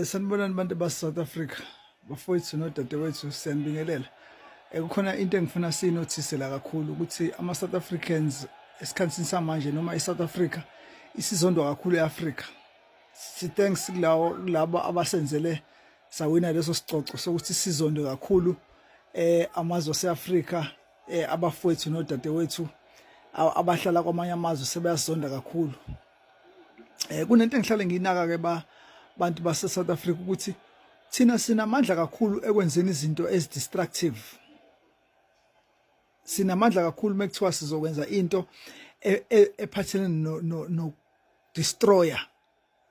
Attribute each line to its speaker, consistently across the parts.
Speaker 1: Sanibonani bantu base South Africa. Bafowethu nodadewethu, siyanibingelela. Kukhona into engifuna siyinothise la kakhulu, ukuthi ama South Africans esikhathini samanje, noma iSouth Africa isizondwa kakhulu eAfrica. Si thanks kulawo kulabo abasenzele sawina leso sicoco sokuthi sizondwe kakhulu amazwe aseAfrica. Abafowethu nodadewethu abahlala kwamanye amazwe sebeyasizonda kakhulu. Kunento engihlale ngiyinaka ke ba bantu base South Africa, ukuthi thina sinamandla kakhulu ekwenzeni izinto ezi-destructive. Sinamandla kakhulu mekuthiwa sizokwenza into ephathelene no destroyer,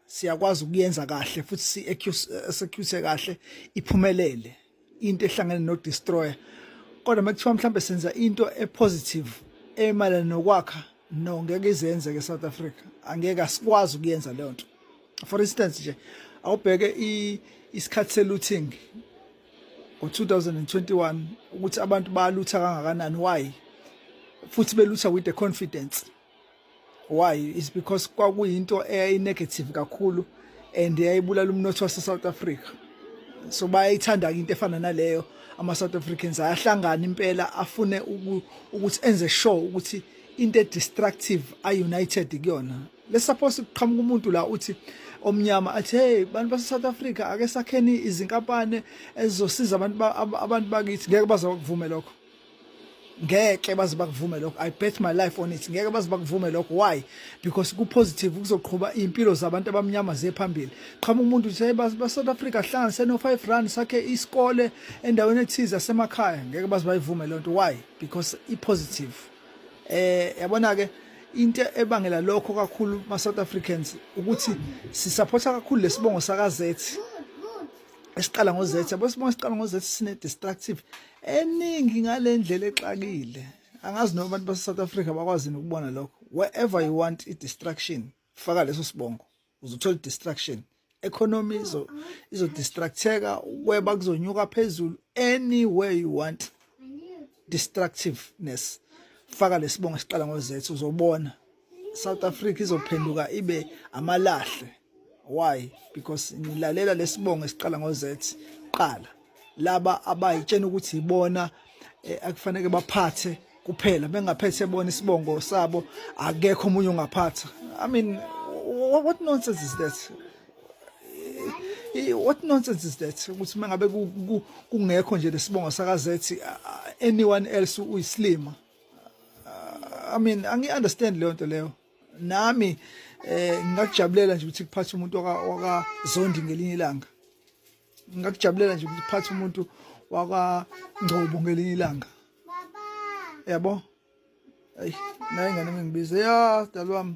Speaker 1: siyakwazi ukuyenza kahle futhi si execute kahle, iphumelele into ehlangene no destroyer. Kodwa makuthiwa mhlambe senza into e-positive emayelana nokwakha, no, ngeke izenzeke eSouth Africa, angeke, asikwazi ukuyenza leyo nto. For instance nje, awubheke isikhathi se-looting ngo-2021, ukuthi abantu balutha kangakanani. Why futhi belutha with the confidence? Why? Is because kwakuyinto eyayi-negative kakhulu and yayibulala umnotho wase-South Africa, so bayayithanda into efana naleyo. Ama-South Africans ayahlangana impela, afune ukuthi enze sure ukuthi into e-destructive a-united kuyona. Let's suppose kuqhamuka umuntu la, uthi omnyama, athi, "Hey, bantu base South Africa, ake sakheni izinkampani ezizosiza abantu bakithi." Ngeke baze bakuvume lokho, ngeke baze bakuvume lokho. I bet my life on it, ngeke baze bakuvume lokho. Why? Because ku positive, kuzoqhuba impilo zabantu abamnyama ziye phambili. Qhamuka umuntu uthi, "Hey, ba South Africa, hlanganise no R5 sakhe isikole endaweni ethize yasemakhaya." Ngeke baze bayivume lonto. Why? Because i positive. Yabona ke, into ebangela lokho kakhulu ma South Africans ukuthi sisupporta kakhulu lesibongo saka Z, esiqala ngo Z, yabo. Sibongo siqala ngo Z sine destructive eningi ngalendlela exakile. Angazi noma abantu base South Africa bakwazi ukubona lokho. Wherever you want i destruction, faka leso sibongo, uzothola i distraction. Economy izo distracteka, ukweba kuzonyuka phezulu. Anywhere you want destructiveness, faka lesibongo siqala ngo Z, uzobona South Africa izophenduka ibe amalahle. Why? Because nilalela lesibongo esiqala ngo Z. Qala laba abayitshena ukuthi ibona akufanele baphathe kuphela, bengaphethe bona isibongo sabo, akekho omunye ongaphatha. I mean, what nonsense is that? What nonsense is that, ukuthi mangabe kungekho nje lesibongo saka Z, anyone else uyislima? I mean, angi understand leyo nto leyo. Nami ngingakujabulela nje ukuthi kuphathe umuntu waka Zondi ngelinye ilanga, ngingakujabulela nje ukuthi kuphathe umuntu waka Ngcobo ngelinye ilanga, yabo. Ayi, naye ingane ngibize ya dalo wami.